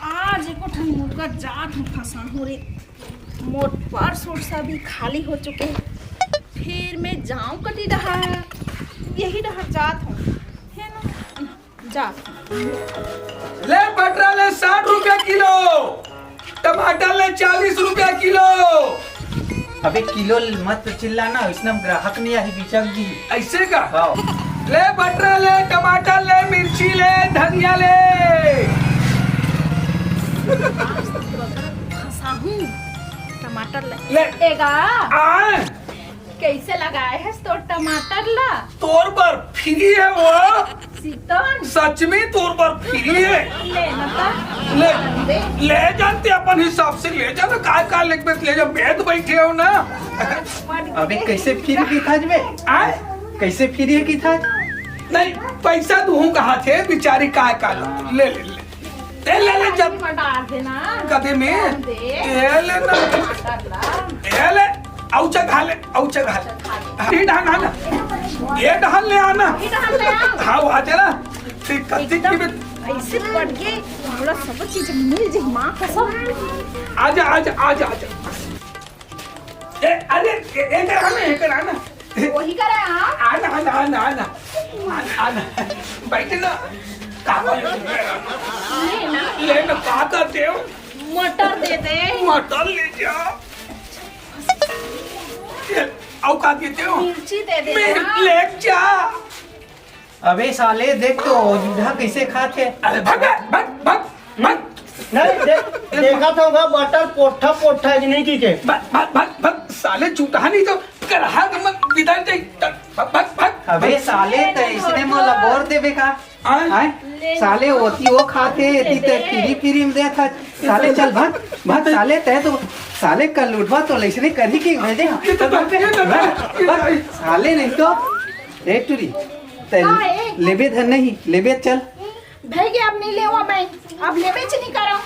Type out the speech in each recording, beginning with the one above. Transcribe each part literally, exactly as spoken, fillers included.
आज एको ठन मुर्गा जात हूँ फंसा हूँ रे। मोर पर्स उर्स भी खाली हो चुके हैं। फिर मैं जाऊँ कती डहर, यही डहर जात हूँ, है ना? जा। ले पटरा ले साठ रुपया किलो, टमाटर ले चालीस रुपया किलो। अबे किलो मत चिल्लाना, इसने ग्राहक नहीं आही बिचक जी। ऐसे का? हाँ। ले पटरा ले, टमाटर ले, मिर्ची ले, धनिया ले। फंसाहूँ। टमाटर ले। ले। एगा। आ। कैसे लगाए है तोर टमाटर ला? तोर बर फ्री है वो। सीतन। सच में तोर बर फ्री है। ले ना ता। ले। दे। ले जानते अपन हिसाब से ले जा ना, काय काय लेके ले जा, मैं तो बैठे हूँ ना। अबे कैसे फ्री की था बे? आए? कैसे फ्री की था? नहीं, पैसा दूँ कहा थे बेचारी, काय काय ले ले ले। ए, ले, ले, जब में डाल देना। कदे में? डाल दे। ए, ले ना। टमाटर ला। ए, ले। औचा घा ले, औचा घा ले। ये डहान, हाँ, ना। ये डहान ले आना। ये डहान ले आ। हाँ, वो आ जा ना। ठीक, ठीक, एकदम ठीक। ऐसे पड़ के हमरा सब चीज मिल जाई, माँ कसम। आजा, आजा, आजा, आजा। ए, अरे, ए, ए, इधर आना, इधर आना। वही करा, हाँ? आना, आना, आना, आना। आना, आना। बैठे ना। का बोले? ले ना। ले ना, का करते हो? मटर दे दे। मटर ले जा। ये, आओ, का देते हो? मिर्ची दे दे मिर्च ना। ले जा। अबे साले, देख तो जूठा कैसे खात हे। अरे भाग, भाग, भाग, भाग। नहीं, दे-, देखा था होगा, बटर पोठा, पोठा है कि नहीं, ठीक है? भाग, भाग, भाग, भाग, साले, जूठा नहीं तो ग्राहक मन बिदार जाई। भाग, भाग, भाग। अबे साले, त इसने मोला बोर देबे का? आय? आय? साले, ओती वो खात हे, एती त फ्री, फ्री में देत हे। साले, चल, भाग, भाग, साले, तय तो, साले, कल उठवा तो लइसने करही के भेजे। ये तो भाग, ये तो भाग, भाग, साले, नहीं तो, ए टुरी, तय हाँ, ए। लेबे धन नहीं, लेबे चल। भैया, अब नहीं लेवा मैं, अब लेबे च नहीं करो।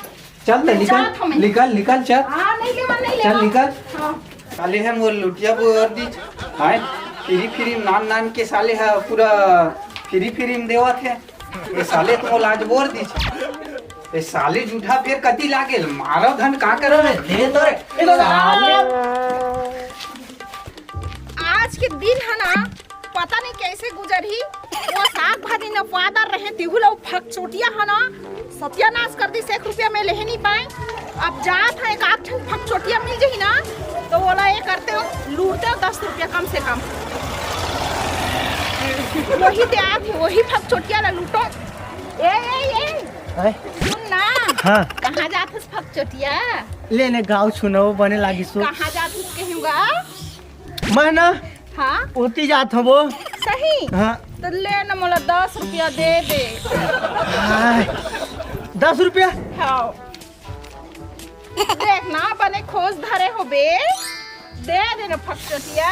चल, त मैं निकल, जात हूँ मैं। निकल, निकल, चल। हाँ, नहीं लेवा, नहीं चल, लेवा। निकल। हाँ। साले ह मोर लुटिया बोर दीच। हाय, फ्री फ्री नान नान के साले ह पूरा फ्री फ्री में देवत हे। ये साले तो मोला आज बोर दीच। ये साले जूठा फेर कती लागेल, मारो धन का करो रे, दे तो रे। ए दादा। साले। आज के दिन है ना, पता नहीं कैसे गुजरही। वो साग भाजी नपवादर रहे, तिहू ला फकचोटिया ह ना, सत्यानाश कर दिस। एक रुपया में लेहे नहीं पाए। अब जात हे एक आध ठन फकचोटिया मिल जही ना, तो वोला ये करते हो, लूटते हो दस रुपया कम से कम। वही दे आत हे, वही फकचोटिया ला लूटो। ए, ए, ए, आय? सुन ना। हाँ। कहाँ जात हस फकचोटिया? ले ने गाँव सुनो, बने लागी सो। कहाँ जात हस कहूँगा? मैं ना हाँ? ओती जात हवो। सही? हाँ। तो ले ना, मोला दस रुपया दे दे। हाय, दस रुपया? हाँ। देख ना, बने खोज धरे हो बे। दे दे ना फकचोटिया।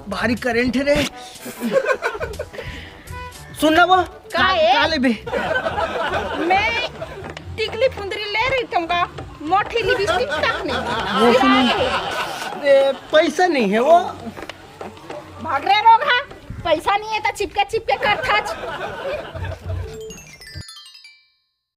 भारी करंट रे। सुन ना वो, का का, ए? का लेबे? मैं टिकली फुंदरी ले रही तुमका, मोटी लिपस्टिक तक नहीं। वो सुन, सिरा गई। ए, पैसा नहीं है वो। भाग रे रोगहा, पैसा नहीं है तो चिपके चिपके कर थाच।